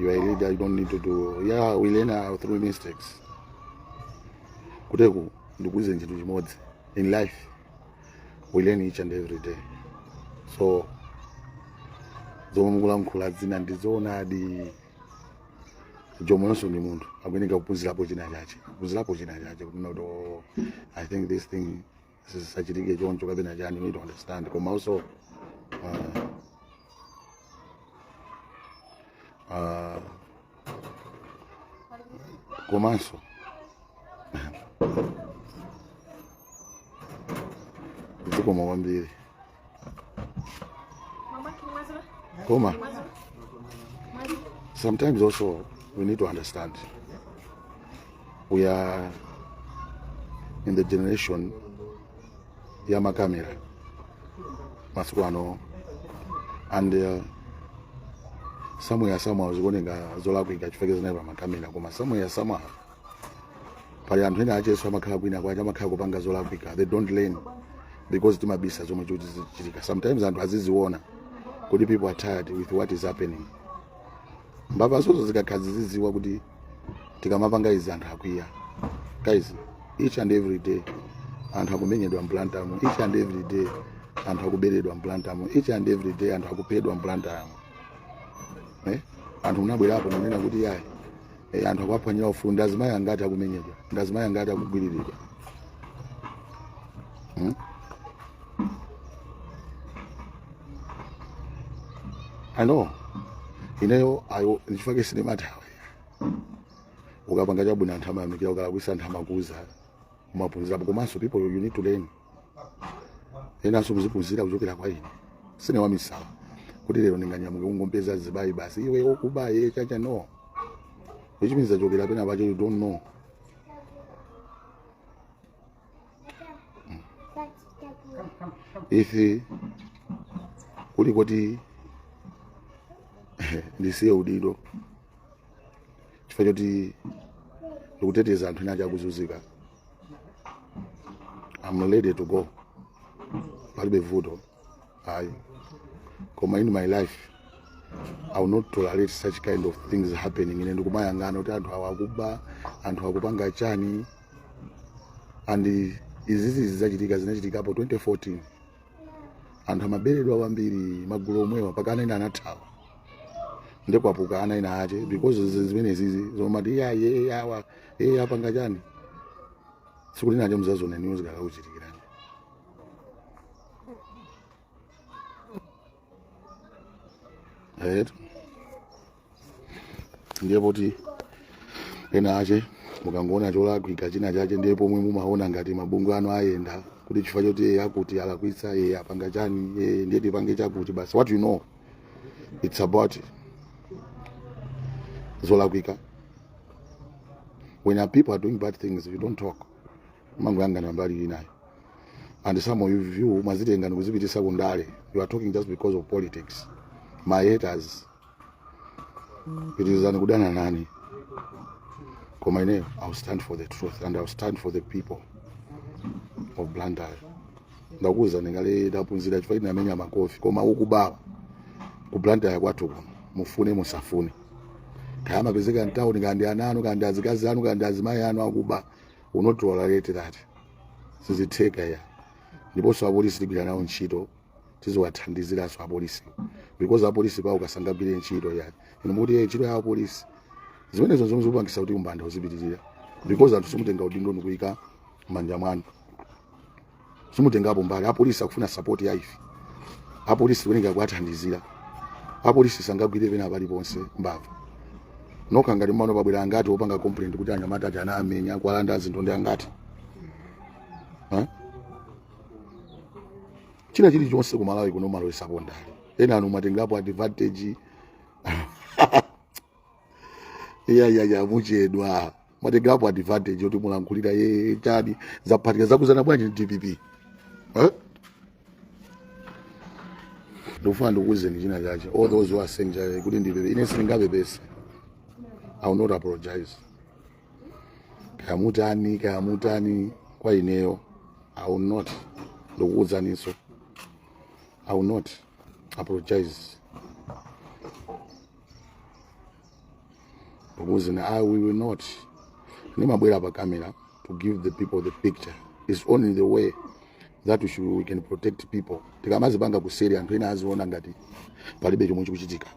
are a leader, you don't need to do. Yeah, we learn through mistakes. Kuteku ndikuuze chinthu chimodzi, in life we learn each and every day. So zomwe mukulankhula zina ndizoonadi. Jomonso ndi munthu, akuyeneka kuphunzirapo china chache, kuphunzirapo china chache kuti not, oh, I think this thing sisachitike choncho kapena chani. You need to understand. Koma also komanso zikoma kwambiri. Koma sometimes also we need to understand we are in the generation ya makamera masiku ano, and somewhere somehow zikuoneka zolakwika chifukwa zinali pa makamera, koma somewhere somehow pali anthu ena acheso amakhala kwina kwacha, amakhala kupanga zolakwika. They don't learn because timabisa zomwe zikuchitika. Sometimes anthu aziziona kuti people are tired with what is happening. Mbava zozo zikakhala zizidziwa kuti tikamapanga izi anthu akwiya. Guys, each and every day anthu akumenyedwa mBlantyremo, each and every day anthu akuberedwa mBlantyremo, each and every day anthu akuphedwa mBlantyremo, eh? Anthu munabwerapo munena kuti yayi, anthu akuwaphwanyira ufulu. Ndi azimayi angati akumenyedwa? Ndi azimayi angati akugwiriridwa? I know ineyo ayo ndichifukwa sindimathawa. Ukapanga chabwino anthu amayamikira, ukalakwisa anthu amakuuza, umaphunzirapo. Komanso people, you need to learn. Enanso muziphunzira kuchokera kwa ine. Sine wamisala kuti lero ndinganyamuke kungompeza zibayi basi, iwe okuba ye chacha. No, which means achokera pena pache, you don't know. If kuli kuti ndisiye udindo chifukwa choti ndikuteteza anthu ena akuzunzika, I'm ready to go, palibe vuto ayi. Koma in my life I will not tolerate such kind of things happening. Ine ndikumayang'ana kuti anthu awa akuba, anthu akupanga chani, and izizi zidzachitika, zinachitikapo 2014, anthu amaberedwa kwambiri, magulu omwewa, mpaka ana ena anathawa ndikwapuka ana ena ache because zimenezizi zomati iya ye awa ye apanga chani. Tsiku lina muzazona news kakakuchitikirani. Right, ndiye poti ena ache Mukangoona cholakwika china chache, ndiye pomwe mumaona ngati mabungwe anu ayenda kuti chifukwa choti iye akuti alakwitsa, iye apanga chani, iye ndiye tipange chakuti basi. What you know, it's about zolakwika. When our people are doing bad things, you don't talk, mangoyang'ana mbali inayo. And some of you mwazitenga ndikuzipitisa kundale. You are talking just because of politics. My haters, pitirizani kudana nane, koma ineyo I'll stand for the truth and I'll stand for the people of Blantyre. Ndakuwuzani kale, ndaphunzira chifukwa ndinamenya makofi, koma ukubawa ku Blantyre kwathu kuno, mufune musafune, kaya amapezeka mtawuni, kaya ndi ana anu, kaya ndi azikazi anu, kaya ndi azimayi anu akuba, will not tolerate that. Sizitheka ya. Ndiponso apolisi tigwira nawo ntchito, tiziwathandiziranso apolisi, because apolisi pawo kasangagwire ntchito yani. Inu mukuti ntchito ya apolisi zimenezo zomwe zikupangisa kuti umbanda uzipitirira, because anthu simutenga udindo ndikuyika m'manja mwanu, simutengapo mbali. Apolisi akufuna support ya ife. Apolisi kuyenera kuwathandizira. Apolisi sangagwire pena paliponse mbava nokha. Ngati mmano pabwera angati opanga complaint kuti anyamata aja anamenya, kuwalanda zinthu, ndi angati? Ha? China chilichonse ku Malawi kuno malowesapo ndale. Ena anu mwatengapo advantage. Iya, muchedwa. Mwatengapo advantage yoti mulankhulira ye chani, zaphatika zakuzana bwanji ndi DPP, eh? Ndikufuna ndikuwuzeni china chache. All those who are saying chache kuti ndipepese, ine sindingapepese. I will not apologize. Kaya mutani, kaya mutani, kwa ineyo I will not. Ndikuwuzaninso, I will not apologize. Ndikuwuzani, I will not. Ndimabwera pa camera to give the people the picture. It's only the way that we can protect people. Tikamazipanga kuseri, anthu ena aziona ngati palibe chomwe chikuchitika,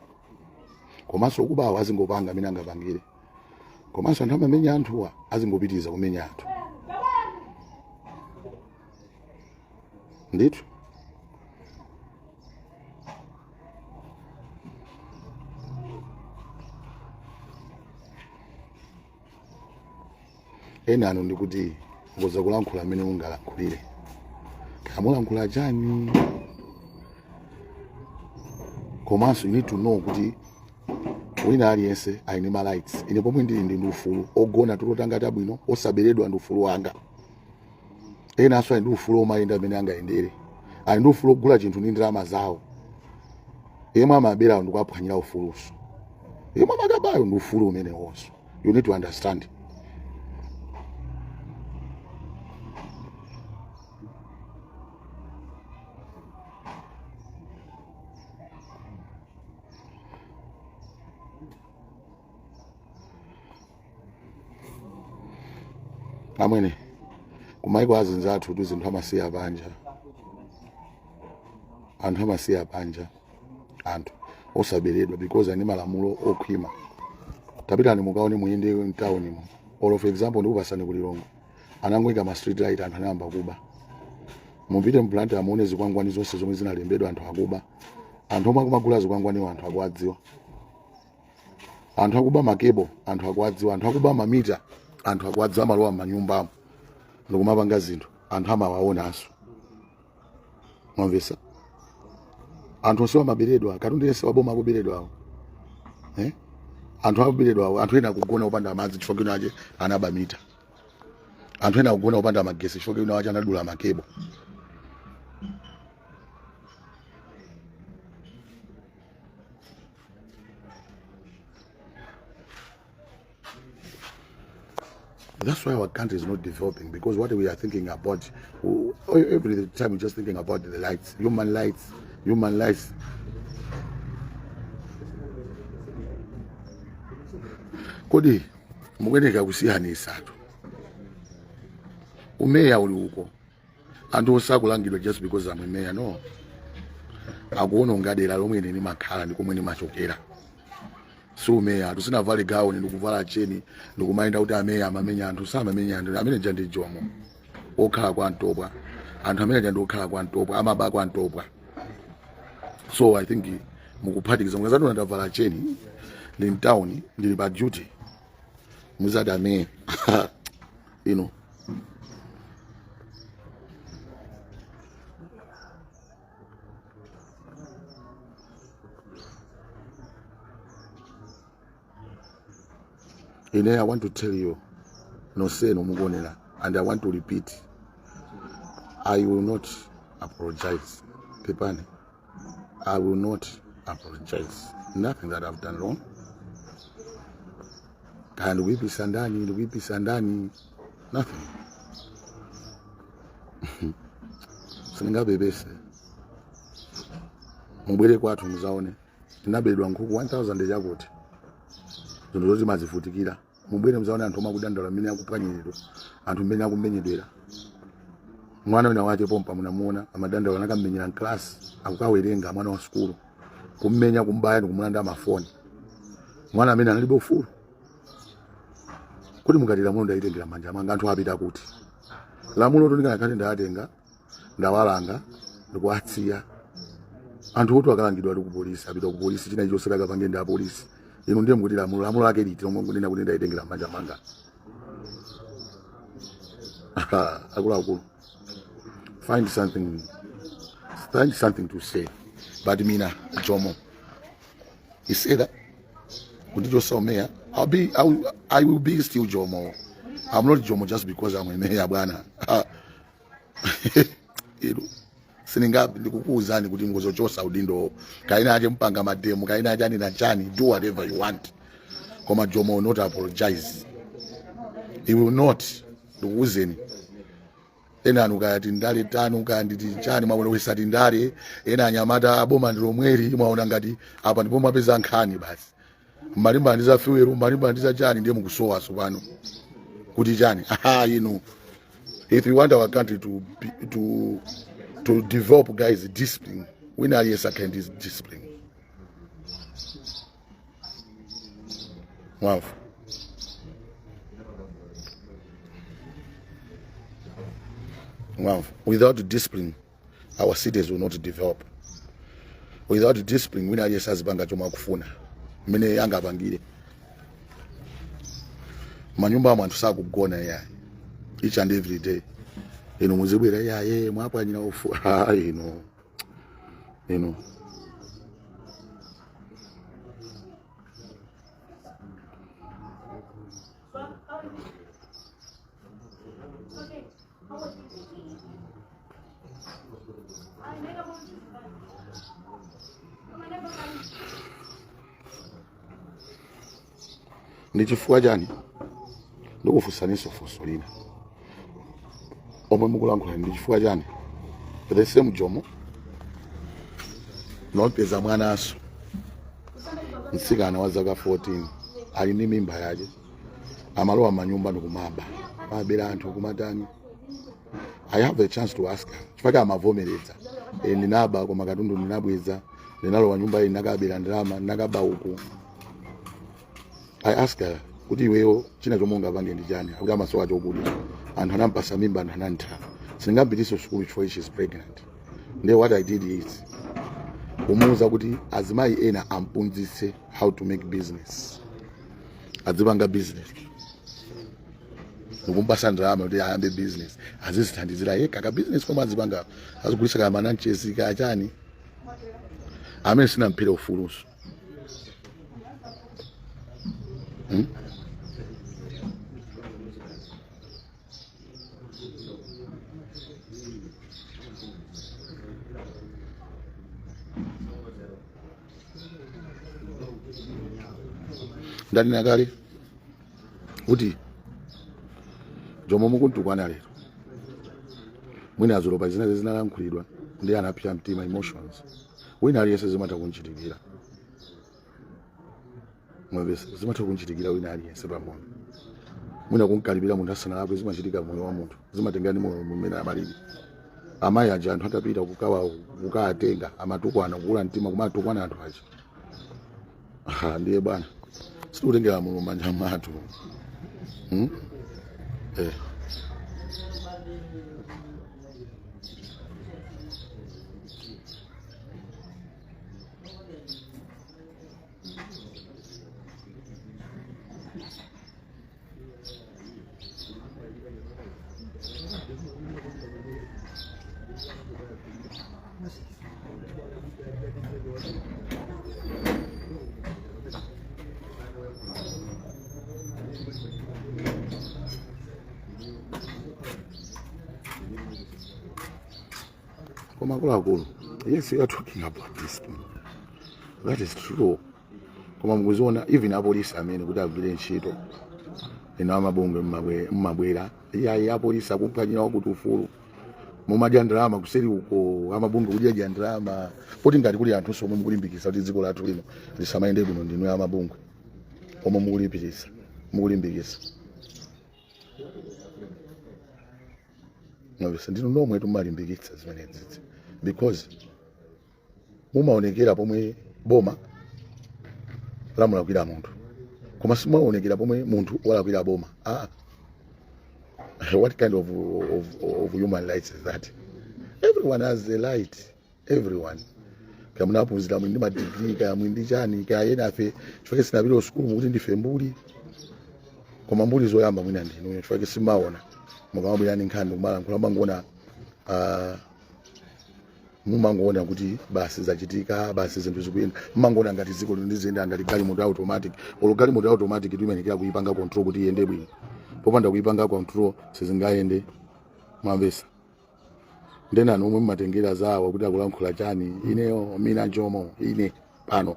komanso okubawo azingopanga amene angapangire, komanso anthu amamenya anthuwa azingopitiriza kumenya anthu ndithu. Ena anu ndikuti ngoza kulankhula amene mungalankhulire, kaya mulankhula chani, komanso you need to know kuti wina aliyense ali ndi ma rights. Ine pomwe ndili ndi ufulu ogona tulo tanga tabwino, osaberedwa, ndi ufulu wanga. Enanso ali ndi ufulu omayenda amene angayendere, ali ndi ufulu ogula chinthu ndi ndalama zawo. Yemwe amaberawo ndikuwaphwanyira ufuluso, yemwe amakabayo ndi ufulu umenewonso. You need to understand. Amwene, kumaiko azinzathu kuti zinthu amasiya panja, anthu amasiya panja anthu osaberedwa because ani malamulo okhwima. Tapitani mukaone, muyende mtaunimo. Or for example, ndikupasani ku Lilongwe, anangoika ma street light, anthu anayamba kuba. Mupite m'Blantyre muone zikwangwani zonse zomwe zinalembedwa, anthu akuba. Anthu omwe akumagula zikwangwaniwo anthu akuwadziwa. Anthu akuba makebo anthu akuwadziwa. Anthu akuba mamita anthu akuwadziwa. Amalowa m'manyumbamo ndikumapanga zinthu, anthu amawaonanso. Mwamvesa? Anthu onse amaberedwa, katundu yense waboma akuberedwawo, eh? Anthu akuberedwawo, anthu ena akugona opanda madzi chifukwa wina wache anaba mita. Anthu ena akugona opanda magesi chifukwa wina wache anadula makebo. That's why our country is not developing, because what we are thinking about every time, we're just thinking about the lights, human lights, human lights. Kodi mukuyeneka kusiyanisatu umeya uli uko, anthu osakulangidwa just because I'm a mayor? No, akuononga dera lomwe ine ndimakhala ndi komwe ndimachokera. Si umeya anthu sinavale gawuni ndikuvala cheni ndikumayenda kuti ameya amamenya anthu. Samamenya anthu. Amene ja ndi Jomo okhala kwa Ntopwa. Anthu amene ja ndi okhala kwa Ntopwa, amaba kwa Ntopwa. So I think mukuphatikiza. Mukazandiona ndavala cheni, ndi mtawuni, ndili pa duty. Muzati amene ino ine I want to tell you nonsenu mukuonera and I want to repeat, I will not apologize. Pepani, I will not apologize. Nothing that I've done wrong. Kaya ndikuyipisa ndani, ndikuyipisa ndani, nothing. Sindingapepese. Mubwere kwathu muzaone. Tinabedwa nkhuku 1000 chakuti. Zinthu zoti mazivutikira. Mubwere muzaone anthu omwe akudandaula mmene akupwanyiridwa, anthu mmene akumenyedwera. Mwana wina wache pompa munamuona amadandaula anakamenyera mklasi akukawerenga mwana wa sukulu, kummenya, kumbaya ndi kumulanda mafoni. Mwana amene analibe ufulu. Kuti mukati lamulo ndalitengera manja mwanga, anthu apita kuti? Lamulo to ndikanakhati ndawatenga, ndawalanga, ndikuwatsiya. Anthu oti akalangidwa ali ku polisi, apita ku polisi, china chilichonse akapange ndi apolisi. Inu ndiye mukuti lamulo, lamulo lake liti lomwe mukunena kuti ndalitengera manja mwanga? Akuluakulu, find something to say. But mina Jomo, he said that kundichosa umeya, I will be still Jomo. I'm not Jomo just because I'm a mayor, bwana. Inu sininga ndikukuuzani kuti mukuzochosa udindo kaina ache mpanga mademo kaina achani na chani, do whatever you want, koma Jomo will not apologize. He will not. Ndikukuuzeni ena anu kaya tindale tanu kaya nditi chani, mwaona wesa tindale ena anyamata aboma ndi lomweli, mwaona ngati apa ndipo mwapeza nkhani basi. Malimba ndi za fuel, malimba ndi za chani, ndiye mukusowa tsopano kuti chani. Aha, inu, if you want our country to develop, guys, discipline. Wina aliyense akhale ndi discipline. Mwamva? Mwamva? Without discipline our cities will not develop. Without discipline wina aliyense azipanga chomwe akufuna mmene angapangire. Manyumba amwe anthu sakugona yayi each and every day. Inu muzibwera yaye mwapwanyira ufu. Ah, inu inu Ndi chifukwa chani? Ndikufunsaninso funso lina omwe mukulankhula, ndi chifukwa chani the same Jomo nopeza mwananso mtsikana wa zaka 14 ali ndi mimba yake, amalowa manyumba ndikumaba, mabera anthu kumatani? I have a chance to ask her chifukwa amavomereza, e, ndinaba koma katundu ndinabweza, ndinalowa nyumba iyi ndinakabera ndalama, ndinakaba uku. I ask her kuti iweyo china chomwe ungapange ndi chani? Akuti amasowa chokudya, anthu anampasa mimba, anthu anantha, sindingampitise sukulu chifukwa she is pregnant. Ndiye what I did is kumuuza kuti azimayi ena amphunzitse how to make business, adzipanga business, ndikumpasa ndalama kuti ayambe business, azizithandizira yekha ka business komwe azipanga, azigulisa kaya mananchesi kaya chani. Amene sinamphere ufulunso, Ndanena kale kuti Jomo mukuntukwana lero, mwina dzulo pa zina zinalankhulidwa ndi anapsa mtima, emotions. Wina aliyense zimatha kunchitikira, mwapesa, zimatha kunchitikira wina aliyense pamoyo. Mwina kunkalipira munthu asanalakwe, zimachitika moyo wa munthu, zimatengera ndi moyo mmene amalili. Amayi aja anthu atapita kukawa kukawatenga amatukwana, kukula mtima kumatukwana anthu aja. Aha, ndiye bwana sitikutengera lamulo m'manja mwathu, Eh. Koma akuluakulu, yes, we are talking about this thing, that is true. Koma mukuziona, even apolisi amene kuti agwire ntchito, inu amabungwe mmabwera, iyayi, apolisi akuphwanyira wakuti ufulu, mumadya ndalama kuseri uko, amabungwe kudyadya ndalama. Poti ngati kuli anthu omwe mukulimbikitsa kuti dziko lathu lino lisamayende bwino, ndinu amabungwe omwe mukulipirisa, mukulimbikitsa. Mwavesa, ndinu nomwe mumalimbikitsa zimenezi, because mumaonekera pomwe boma lamulakwira munthu, koma simumaonekera pomwe munthu walakwira boma. Ah, what kind of human rights is that? Everyone has a right, everyone. Kaya munaphunzira, muli ndi madigiri, kaya muli ndi chani, kaya ena afe chifukwa sitinapite sukulu mukuti ndife mbuli, koma mbuli zoyamba mwina ndinuyo, chifukwa simaona mukamabwera ndi nkhani kumalankhula, mangoona mumangoona kuti basi zachitika, basi zinthu zikuyenda. Mumangoona ngati dziko lino liziyenda ngati galimoto automatic. Olo galimoto automatic timayenekera kuyipanga control kuti iyende bwino. Popanda kuyipanga control sizingayende. Mwamvesa? Ndenani omwe mumatengera zawo kuti akulankhula chani? Ineyo mina Jomo, ine pano,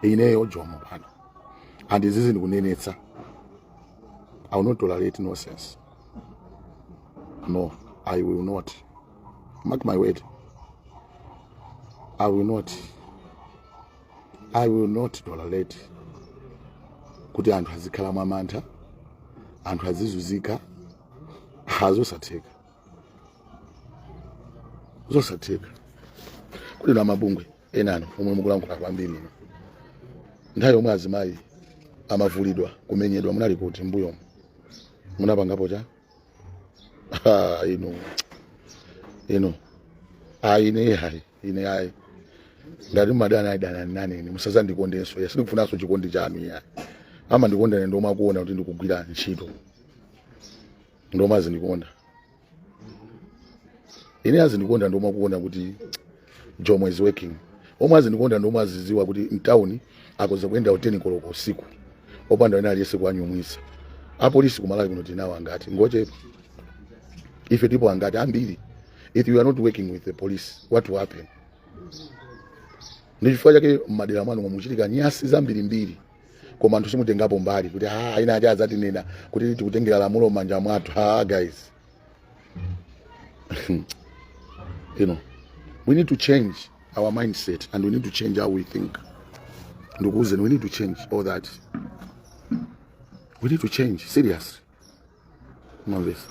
ineyo Jomo pano, and izizi ndikunenetsa, I will not tolerate nonsense. No, I will not. Mark my word, I will not, I will not tolerate kuti anthu azikhala mwamantha, anthu azizuzika. Ha, zosatheka, zosatheka. Kuli na mabungwe enano omwe mukulankhula kwambiri ino, nthawi yomwe azimayi amavulidwa, kumenyedwa, munali kuti mbuyomu? Munapangapo cha? Ha, inu inu, ayi, ine ayi, ine ayi. Ngati mumadana, ayi, danani nane ine, musazandikondenso ya. Sindikufunanso chikondi chanu ya. Amandikonda ine ndomwe akuona kuti ndikugwira ntchito, ndomwe azindikonda ine. Azindikonda ndomwe akuona kuti Jomo is working. Omwe azindikonda ndomwe aziziwa kuti mtawuni akoza kuyenda 10 koloko usiku opanda wina aliyense kuwanyumwisa. Apolisi kumalawi kuno tinawo angati? Ngochepa. Ife tipo angati? Ambiri. If you are not working with the police, what will happen? Ndi chifukwa chake mmadera mwanu muchitika nyasi zambirimbiri, koma anthu simutengapo mbali kuti ah, ina aja adzatinena kuti tikutengera lamulo m'manja mwathu. Ha, guys, we need to change our mindset and we need to change how we think. Ndikuwuzeni, we need to change all that. We need to change seriously. Mwamvesa?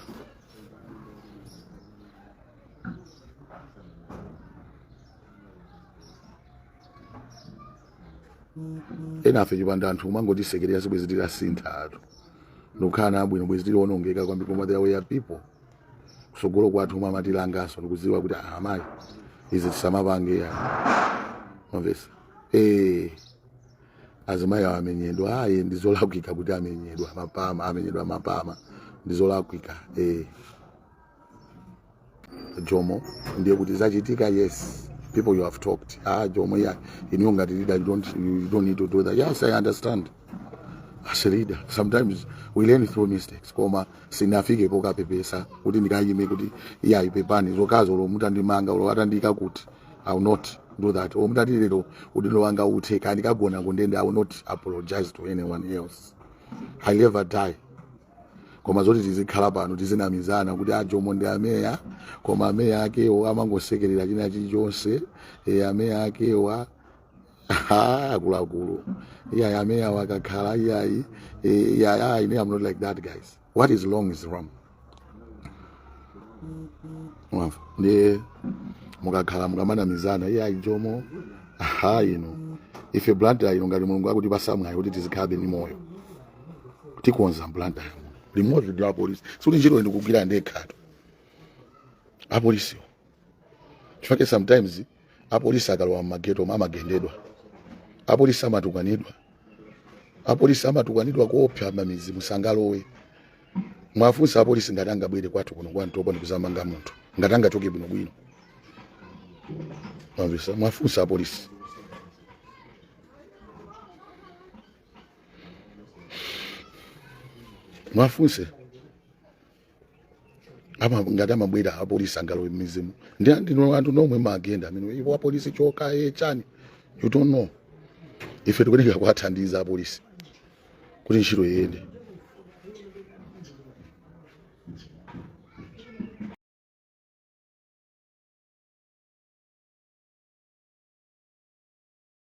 Ena afe chipanda anthu kumangotisekerera, sibwezi titasintha atu ndikukhala nabwino, bwezi tilionongeka kwambiri. Koma there were people kusogolo kwathu omwe amatilanganso ndikudziwa kuti ah, amayi, izi tisamapange ya. Mwamvesa? Eh, azimayi awo amenyedwa, ayi, ndizolakwika kuti amenyedwa mapama, amenyedwa mapama, ndizolakwika. Eh, Jomo, ndiye kuti zachitika. Yes, people, you have talked. Ah, Jomo, yeah, inuyo ngati leader, you don't need to do that. Yes, I understand. As a leader, sometimes we learn through mistakes, koma sinafike pokapepesa kuti ndikayime kuti iya, ipepani zokazo. Olo mutandimanga, olo atandika kuti, I will not do that. Olo mutati lero udindo wanga uthe, kaya ndikagona kundende, I will not apologize to anyone else. I never die. Koma zoti tizikhala pano tizinamizana kuti ajomo ndi ameya, koma ameya akewo amangosekerera china chilichonse. E, ameya akewa, akuluakulu, iyayi, ameya akakhala, iyayi, iyayi, ayi, I'm not like that, guys. What is wrong is wrong. Mwamva? Ndiye mukakhala mukamanamizana, iyayi, Jomo, aha, ino ife Blantyre ino, ngati Mulungu akuti pasamwayi kuti tizikhalabe ndi moyo, tikonza Blantyre muno limodzi ndi apolisi. Sikuti ntchito ndikugwira ndekhatu, apolisiwo. Chifukwa sometimes apolisi akalowa mmageto amagendedwa, apolisi amatukanidwa, apolisi amatukanidwa kuopsa mamizi musangalowe. Mwafunsa apolisi ngati angabwere kwathu kuno kwa Mtopwa ndikuzamanga munthu, ngati angachoke bwinobwino. Mwamvesa? Mwafunsa apolisi? Mwafunse Ama ngati amabwera apolisi angalowe m'mizimu ndi anthu anthu nomwe magenda amene iwo apolisi choka e chani, you don't know. Ife tikuyenera kuwathandiza apolisi kuti ntchito iyende.